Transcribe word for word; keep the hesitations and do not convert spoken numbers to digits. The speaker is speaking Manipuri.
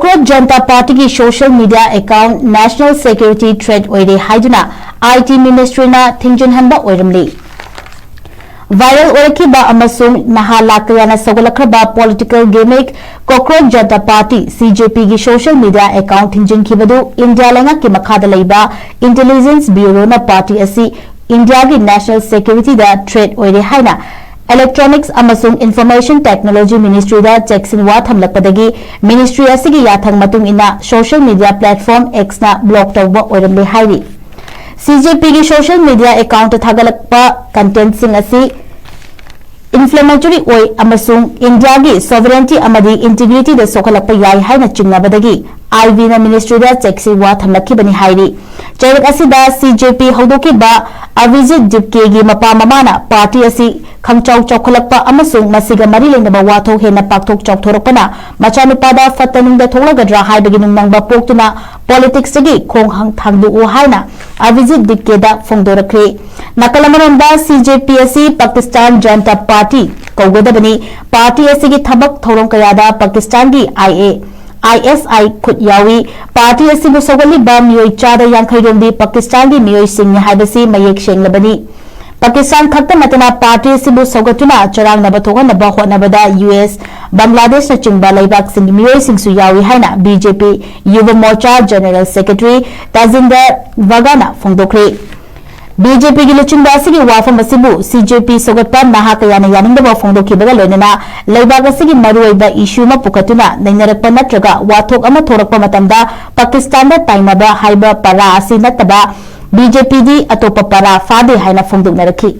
Cockroach Janta Partyꯒꯤ social media account national security threat ꯑꯣꯏꯔꯦ ꯍꯥꯏꯗꯨꯅ I T ministryꯅ ꯊꯤꯡꯖꯤꯟꯍꯟꯕ ꯑꯣꯏꯔꯝꯂꯤ꯫ Viral ꯑꯣꯏꯔꯛꯈꯤꯕ ꯑꯃꯁꯨꯡ ꯅꯍꯥ ꯂꯥꯛ ꯀꯌꯥꯅ ꯁꯧꯒꯠꯂꯛꯈ꯭ꯔꯕ political gimmick Cockroach Janta Party, C J Pꯒꯤ social media account ꯊꯤꯡꯖꯤꯟꯈꯤꯕꯗꯨ India ꯂꯩꯉꯥꯛꯀꯤ ꯃꯈꯥꯗ ꯂꯩꯕ Intelligence Bureauꯅ party ꯑꯁꯤ Indiaꯒꯤ national securityꯗ threat ꯑꯣꯏꯔꯦ ꯍꯥꯏꯅ Electronics ꯑꯃꯁꯨꯡ Information Technology Ministryꯗ ꯆꯦꯛꯁꯤꯟ ꯋꯥ ꯊꯝꯂꯛꯄꯗꯒꯤ ministry ꯑꯁꯤꯒꯤ ꯌꯥꯊꯪ ꯃꯇꯨꯡ ꯏꯟꯅ social media platform Xꯅ block ꯇꯧꯕ ꯑꯣꯏꯔꯝꯂꯦ ꯍꯥꯏꯔꯤ꯫ C J Pꯒꯤ social media account ꯊꯥꯒꯠꯂꯛꯄ contentꯁꯤꯡ ꯑꯁꯤ inflammatory ꯑꯣꯏ ꯑꯃꯁꯨꯡ Indiaꯒꯤ sovereignty ꯑꯃꯗꯤ integrityꯗ ꯁꯣꯛꯍꯜꯂꯛꯄ ꯌꯥꯏ ꯍꯥꯏꯅ ꯆꯤꯡꯅꯕꯗꯒꯤ IVꯅ ministryꯗ ꯆꯦꯛꯁꯤꯟ ꯋꯥ ꯊꯝꯂꯛꯈꯤꯕꯅꯤ ꯍꯥꯏꯔꯤ꯫ ꯆꯩꯔꯛ ꯑꯁꯤꯗ C J P ꯍꯧꯗꯣꯛꯈꯤꯕ Avijit Dipkeꯒꯤ ꯃꯄꯥ ꯃꯃꯥꯅ party ꯑꯁꯤ ꯈꯪꯆꯥꯎ ꯆꯥꯎꯈꯠꯂꯛꯄ ꯑꯃꯁꯨꯡ ꯃꯁꯤꯒ ꯃꯔꯤ ꯂꯩꯅꯕ ꯋꯥꯊꯣꯛ ꯍꯦꯟꯅ ꯄꯥꯛꯊꯣꯛ ꯆꯥꯎꯊꯣꯔꯛꯄꯅ ꯃꯆꯥꯅꯨꯄꯥꯗ ꯐꯠꯇ ꯅꯨꯡꯗ ꯊꯣꯛꯂꯒꯗ꯭ꯔꯥ ꯍꯥꯏꯕꯒꯤ ꯅꯨꯡꯅꯥꯡꯕ ꯄꯣꯛꯇꯨꯅ politicsꯇꯒꯤ ꯈꯣꯡ ꯍꯥꯡ-, ꯊꯥꯡꯗꯣꯛꯎ ꯍꯥꯏꯅ Avijit Dipkeꯗ ꯐꯣꯡꯗꯣꯔꯛꯈ꯭ꯔꯦ꯫ ꯅꯥꯀꯜ ꯑꯃꯔꯣꯝꯗ C J P ꯑꯁꯤ Pakistan Janta Party ꯀꯧꯒꯗꯕꯅꯤ꯫ Party ꯑꯁꯤꯒꯤ ꯊꯕꯛ ꯊꯧꯔꯝ ꯀꯌꯥꯗ ꯄꯥꯀꯤꯁꯇꯥꯟꯒꯤ I A, I S I ꯈꯨꯠ ꯌꯥꯎꯏ꯫ Party ꯑꯁꯤꯕꯨ ꯁꯧꯒꯠꯂꯤꯕ ꯃꯤꯑꯣꯏ ꯆꯥꯗ ꯌꯥꯡꯈꯩ ꯔꯣꯝꯗꯤ ꯄꯥꯀꯤꯁꯇꯥꯟꯒꯤ ꯃꯤꯑꯣꯏꯁꯤꯡꯅꯤ ꯍꯥꯏꯕꯁꯤ ꯃꯌꯦꯛ ꯁꯦꯡꯂꯕꯅꯤ꯫ ꯄꯥꯀꯤꯁꯇꯥꯟ ꯈꯛꯇ ꯅꯠꯇꯅ party ꯑꯁꯤꯕꯨ ꯁꯧꯒꯠꯇꯨꯅ ꯆꯔꯥꯡꯅꯕ ꯊꯣꯛꯍꯟꯅꯕ ꯍꯣꯠꯅꯕꯗ U S, ꯕꯪꯒ꯭ꯂꯥꯗꯦꯁꯅꯆꯤꯡꯕ ꯂꯩꯕꯥꯛꯁꯤꯡꯒꯤ ꯃꯤꯑꯣꯏꯁꯤꯡꯁꯨ ꯌꯥꯎꯏ ꯍꯥꯏꯅ B J P Yuva Morcha General Secretary Tajinder Bhaghana ꯐꯣꯡꯗꯣꯛꯈ꯭ꯔꯦ꯫ B J Pꯒꯤ ꯂꯨꯆꯤꯡꯕ ꯑꯁꯤꯒꯤ ꯋꯥꯐꯝ ꯑꯁꯤꯕꯨ C J P ꯁꯧꯒꯠꯄ ꯅꯍꯥ ꯀꯌꯥꯅ ꯌꯥꯅꯤꯡꯗꯕ ꯐꯣꯡꯗꯣꯛꯈꯤꯕꯒ ꯂꯣꯏꯅꯅ ꯂꯩꯕꯥꯛ ꯑꯁꯤꯒꯤ ꯃꯔꯨꯑꯣꯏꯕ issue ꯑꯃ ꯄꯨꯈꯠꯇꯨꯅ ꯅꯩꯅꯔꯛꯄ ꯅꯠꯇ꯭ꯔꯒ ꯋꯥꯊꯣꯛ ꯑꯃ ꯊꯣꯔꯛꯄ ꯃꯇꯝꯗ ꯄꯥꯀꯤꯁꯇꯥꯟꯗ ꯇꯥꯏꯅꯕ ꯍꯥꯏꯕ ꯄꯔꯥ ꯑꯁꯤ ꯅꯠꯇꯕ B J Pꯗꯤ ꯑꯇꯣꯞꯄ ꯄꯔꯥ ꯐꯥꯗꯦ ꯍꯥꯏꯅ ꯐꯣꯡꯗꯣꯛꯅꯔꯛꯈꯤ꯫